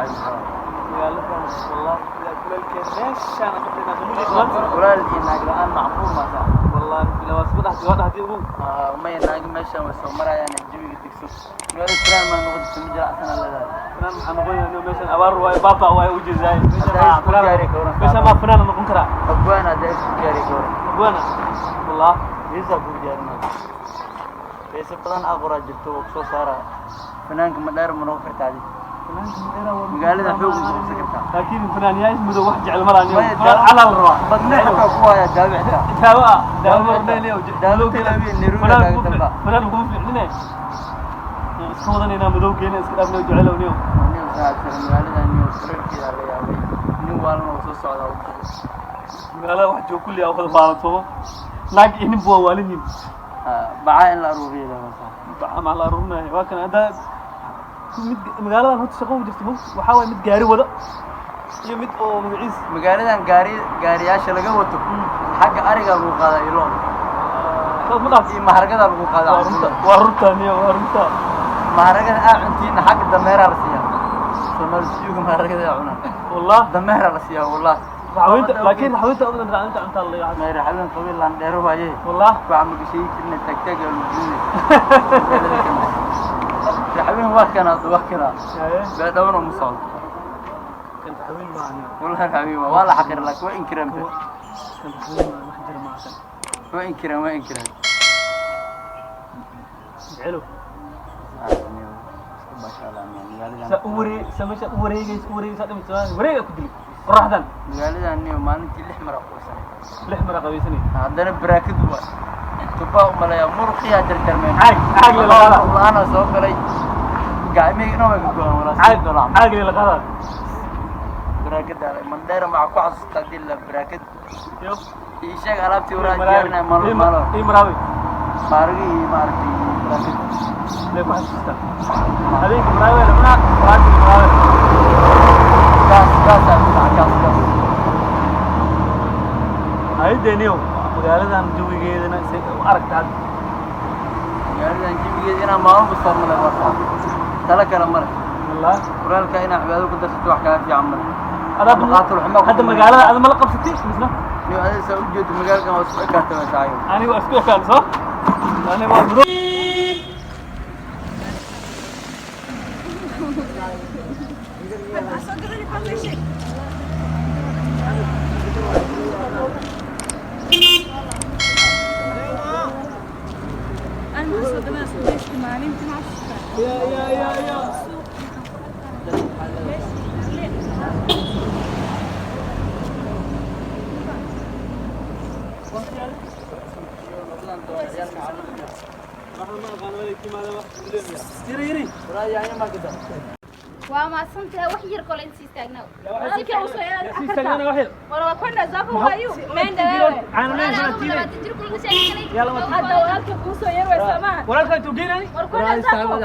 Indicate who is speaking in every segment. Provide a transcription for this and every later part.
Speaker 1: dhacay maxaa?
Speaker 2: Magaalada wallahi kuleelkeed meeshaan ka fadhinaa soo mujid maanta.
Speaker 1: Kulaal iyo naag la'aan macquul ma taha.
Speaker 2: Wallahi bila waa isku dhex waa dhexdii ugu.
Speaker 1: Maya, naagi meeshaan way soo marayaan, jawiga degso. Magaalada firaan maa noqon jirta, ma jira asana leedahay.
Speaker 2: Fanaan maxaa noqonaya? Meeshaan abaar waaye, baaba waaye, u jeedaay meeshaan.
Speaker 1: Haddaa
Speaker 2: maa
Speaker 1: isku
Speaker 2: fanaan
Speaker 1: gaari ka waran.
Speaker 2: Meeshaan maa fanaan noqon karaa.
Speaker 1: Abwaan haddaa isku gaari ka waran.
Speaker 2: Abwaana wallah.
Speaker 1: Heesaa kugu diyaarinaya, heese badan aa qoraa jirto oo kusoo saara. Fanaanka ma dheer ma noqon kartaa adi?
Speaker 2: Fanaanka madheera waa
Speaker 1: Magaalada xoog ma qabsan kartaa.
Speaker 2: Laakiin fanaan yahay madow wax jecel ma laha.
Speaker 1: Maya,
Speaker 2: fanaan calal rabaa.
Speaker 1: Badne xataa ku haya daawo xitaa.
Speaker 2: Daawo ah, daawo marnaynayo.
Speaker 1: Daawo Tel Aviv, Nairobi kaaga dalba.
Speaker 2: Fanaan kuma fiicnine, iska wadanaynaa madowgeena, iska dhaafnay jecelowniyo.
Speaker 1: Nin saaxiib magaalada nin kuleelkeeda la yaabay, nin waalan oo soo socda wadada.
Speaker 2: Magaalada wax joog kulli aa wada baalan sooma, naag iyo ninba waa waalin yihin.
Speaker 1: Bacaa in la aruuriyo lama saa.
Speaker 2: Baca maa la aruurinaya? Waa kan haddaa mid magaaladan horta shaqo ma jirto mugta, waxaa waaye mid gaari wada iyo mid oo magaciis.
Speaker 1: Magaaladan gaari gaariyaasha laga wato, xagga ariga lagu qaadaa iyo lo'da.
Speaker 2: Saas ma dhaaf.
Speaker 1: Iyo maharagada lagu qaadaa.
Speaker 2: Waa runta, waa runta niyo, waa runta.
Speaker 1: Maharagada aa cuntiina xagga dameeraa la siiyaa. Soomaali sujuuga maharagada aa cunaan.
Speaker 2: Wallah.
Speaker 1: Dameeraa la siiyaa wallah.
Speaker 2: Raxweynta, laakiin raxweynta udan raxweynta cuntaa la yahay.
Speaker 1: May, raxweyn qabiil laan dheero waaye.
Speaker 2: Wallah.
Speaker 1: Waxa ma gashay jirna taagtaag aa lagu gelinay. Raxweyn waa kana, waa kana.
Speaker 2: Haye.
Speaker 1: Beedhawana uma socdo.
Speaker 2: Kan raxweyn maaha niyo.
Speaker 1: Wallahi raxweyn waa la xaqir, laakiin waa inkiraan be.
Speaker 2: Kan raxweyn maaha, wax jira maaha kan.
Speaker 1: Waa inkiraan, waa inkiraan.
Speaker 2: Jecelow. Sa u waree sa meesha u wareegaysa, u wareegaysa dhimata wareega ku dilay qoraxdan.
Speaker 1: Magaaladan niyo maalintii 6 mar aqoonsanay.
Speaker 2: 6 mar qabaysanay.
Speaker 1: Haddana baraakadu waa tubaa u maleeyaa, muruqiyaa jarjarmeen.
Speaker 2: Caag caag la qaada.
Speaker 1: La-aana soo galay, gacmihii inoo way ka go'an walaa.
Speaker 2: Caag caag la qaada.
Speaker 1: Baraakada mandheera maxaa ku xasuustaa hadii la baraakad?
Speaker 2: Yo.
Speaker 1: Ii sheeg alaabtii waraa diyaarinaya malo malo.
Speaker 2: Ii maraawi.
Speaker 1: Maarigi iyo maaragtay baraakad.
Speaker 2: Lee ku xasuustaa habeenka maraawi la cunaa, salaadii maraawi.
Speaker 1: Gaas gaasaa ku dhaca, gaas gaas.
Speaker 2: Haydeeniyo magaaladan jawigeedana se u aragta hadda?
Speaker 1: Magaaladan jawigeeda inaa maalin soo male wartaa, tala kale male.
Speaker 2: Wallah.
Speaker 1: Quraalka inaa cibaado ku darsato wax kaga fiican male.
Speaker 2: Adaa
Speaker 1: Maqaatul xumaa ku
Speaker 2: hadda magaalada ada mala qabsatay misna?
Speaker 1: Niyo adiga saa u jeedo magaalkan waa isku ekaatay waa saayo.
Speaker 2: Aniga waa isku ekaan soo, aniga waa madow.
Speaker 3: أنا ما أصدق، ما أصدق maalintii ma xasuustaa?
Speaker 2: Ya ya ya ya. Yiri yiri.
Speaker 4: Waa mahadsantahay, wax yar kole inta sii taagnaa.
Speaker 3: Walaalkii uu soo yeeray.
Speaker 2: Sii taagnaana wax yar.
Speaker 3: Wala kwenda zako wayu menda wewe.
Speaker 2: Caano meel
Speaker 4: Walaal, adigu
Speaker 2: tiine.
Speaker 4: 20 jir kula sheekanay.
Speaker 2: Yaa 20.
Speaker 3: Hadda walaalkii kuu soo yeeray waa samaha.
Speaker 2: Walaalkaa intuu geynay?
Speaker 3: War kwenda zako.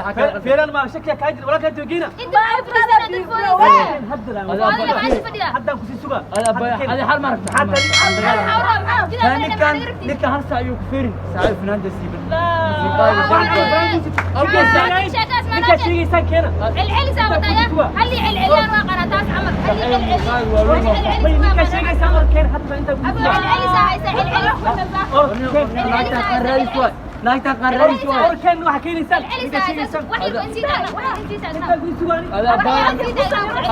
Speaker 2: Feeraan ma shakiya kaa jira, walaalkaa intuu geyna?
Speaker 4: Inta maxaa fadhidaa dad foodaysa?
Speaker 2: Hadda
Speaker 4: Foodada maxaa fadhidaa?
Speaker 2: haddaan kusii sugaa.
Speaker 1: Adi hal ma rabta.
Speaker 2: Hadda.
Speaker 4: Hawra maxaa jira?
Speaker 1: Ninkan ninkan hal saac ayuu ku feerin saacay funaanta siiban.
Speaker 2: Ninkaa sheegaysaan keena.
Speaker 4: Celcelisaa wadaya. Halli celceliyaan waa qanaa taas camal. Halli celceli.
Speaker 2: May, ninkaa sheegaysaan or keena hadda intaa
Speaker 4: Abu
Speaker 2: kusii sugaa.
Speaker 4: celcelisaa haysa celcelis.
Speaker 2: Or keen.
Speaker 1: Naagta qarraadis waay, naagta qarraadis waay.
Speaker 2: Or keen waxa keenaysaan. Ninkaa
Speaker 4: Celcelisaa haysa.
Speaker 2: sheegaysaan.
Speaker 4: Wax yar intii taagna. Wax yar intii taagna.
Speaker 2: Intaa kusii sugaan.
Speaker 1: Ada baa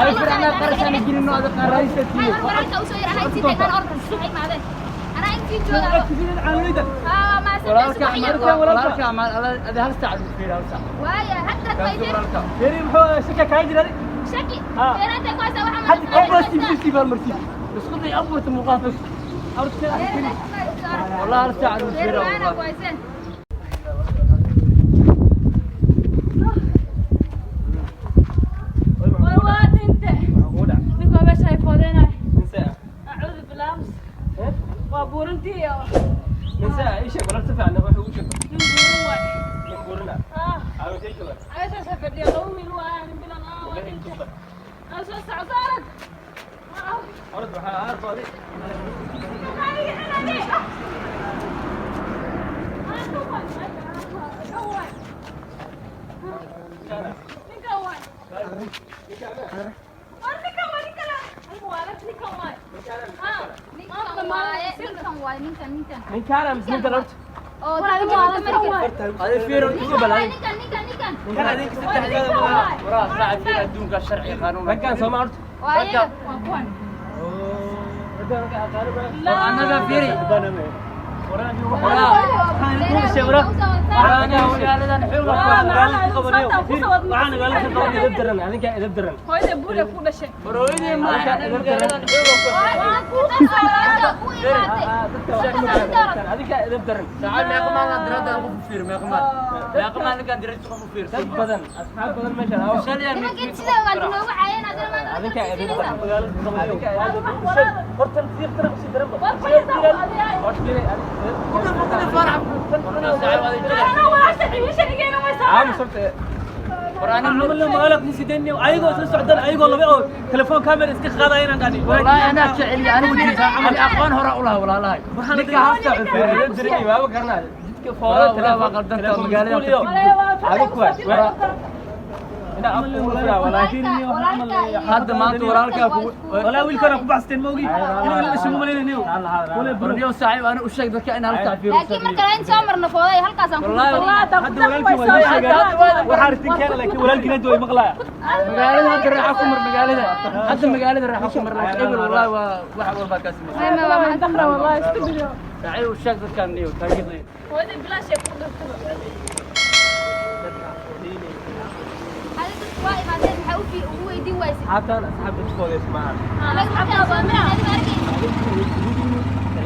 Speaker 1: ay firana qarashaan gelino, ada qarraadis tiye.
Speaker 4: Walaalka u soo yar anaa intii taagnaan ordan suxay maadeen. Anaa intii joogaa.
Speaker 2: Caanoleyda.
Speaker 4: Haa maasan.
Speaker 1: Walaalka walaalka ada hal saac ku feerin, hal saac.
Speaker 4: Waaya hadda
Speaker 1: Kaasi
Speaker 4: faydir.
Speaker 1: walaalka.
Speaker 2: Yeri muxuu shaka kaa jira adi?
Speaker 4: Shaki.
Speaker 2: Ah.
Speaker 4: Beeranta ku haysa waxa
Speaker 2: Hadda
Speaker 1: Afar siib siib hal marsiib isku day afarta muuqaal bas.
Speaker 2: Or keen.
Speaker 1: Wallahi hal saac ku feerin
Speaker 4: Beerana
Speaker 1: wallahi.
Speaker 4: ku haysa.
Speaker 3: War waa dinte. Ninku waa meesha ay foodeenay. Acuudu billaah. Waa buurantii iyo nin buuran waay. Ah. Meeshaas fadhiya laba wiil waa nin bilan ah waa dhinte. Aan soo soco saarad. Ninkan waay.
Speaker 4: Ninkan waaye, ninkan waaye, ninkan, ninkan.
Speaker 5: Ninkaan mise ninkan horta?
Speaker 4: Oo, dadka marka.
Speaker 1: Adi fiir ugu
Speaker 4: Ninkan
Speaker 1: balay.
Speaker 4: waaye, ninkan, ninkan, ninkan.
Speaker 5: Ninkaan adinka saddexdaada malaha.
Speaker 1: Waraa saaxiib, fiir adduunka sharci qaanuun.
Speaker 5: Raggaan sooma horta?
Speaker 4: Waa iyaga, waa kuwan.
Speaker 1: War annaga fiiri.
Speaker 4: Waa
Speaker 1: Annaga magaaladan xoog
Speaker 2: Waxaan magaalada ka qabanay.
Speaker 5: Edeb daran, adinkaa edeb daran.
Speaker 3: Hooyada buule ku dhashay.
Speaker 1: Barooyadii ma annaga magaaladan xoog
Speaker 4: ku imaatay.
Speaker 5: Adinkaa edeb daran.
Speaker 1: Saaxiib, meeqa maalin dirada qof u fiir, meeqa maalin? Meeqa maalin ninkan dirada qof u fiir?
Speaker 5: Dad badan, asxaab badan meeshaan aawo.
Speaker 1: Shalay
Speaker 4: Nimankan sidaa waa noogu caayeen, adina maanta
Speaker 5: Adinkaa
Speaker 4: dadka
Speaker 5: edeb
Speaker 4: siinaysaa.
Speaker 2: Magaalada ka qabanay. Horta fiiqtana usii daran ba.
Speaker 5: Aamus horta.
Speaker 1: War annaga
Speaker 2: Camal magaalada ku sideen ayagoo isla socdaan, ayagoo laba oo telefoon camera iska qaadayaan aan dhani.
Speaker 1: والله انا كعلي انا وجهي انا اقوان هراء ولا ولا لا ninka hasta
Speaker 5: Edeb daran iyo waaba garanaa. Jidka
Speaker 1: Waraa,
Speaker 5: fooda
Speaker 1: waraa, waa qaldanta magaalada.
Speaker 5: Adig kuwaas. Inaa afka ugu furaa walaahi.
Speaker 1: Hadda maanta walaalkaa kugu
Speaker 2: Walaa wiilkan ku baxsteen ma ogi inuu ila dhashay ma malaynayo wala bro.
Speaker 1: Barniyo saaxiib, ana u sheeg dadka in hal saac fiiro.
Speaker 4: Laakiin marka lain soo marno fooday halkaasaan ku
Speaker 1: Wallaahi,
Speaker 4: fadhiyaa.
Speaker 2: Hadda walaalkii waa ii sheegaa, waxaa arrin keena, laakiin walaalkii hadda way maqlaya.
Speaker 1: Magaalada hadda raaxa ku mar, magaalada hadda magaalada raaxa ku mar, laakiin ebel wallahi waa wax walba ka sameeyay.
Speaker 4: Ma waa
Speaker 3: Dakhra wallahi isku biyo.
Speaker 1: Saaxiib, u sheeg dadkan niyo taagidii.
Speaker 3: Hooyada bilaash ay ku dhashay.
Speaker 4: Hadi dadku waa imaadeen, maxaa u fi ugu weydiin waysay?
Speaker 5: Asxaabtaan asxaab dadka foodaysa maahan.
Speaker 4: Anaga markaan soo marnay adiga arkaysa.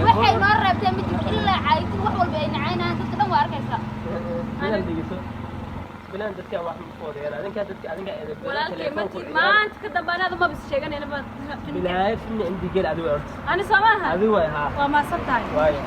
Speaker 4: Waxay noo reebteen ma jirto, ilaa caaytin wax walba ay nacaynayaan, dadka dhan waa arkaysaa.
Speaker 5: Bilaan dhegeyso. Bilaan dadka wax ma foodayaan. Adinkaa dadka adinkaa edeb daran.
Speaker 3: Walaalkay
Speaker 5: Telefoon ku
Speaker 3: markii
Speaker 5: ciyaar.
Speaker 3: maanta ka dambe anaada maba is sheeganayna ba.
Speaker 5: Bilaaya finna indi gel adiga horta.
Speaker 3: Ani soo maaha.
Speaker 5: Adiga waay haa.
Speaker 3: Waa maasan tahay.
Speaker 5: Waayo.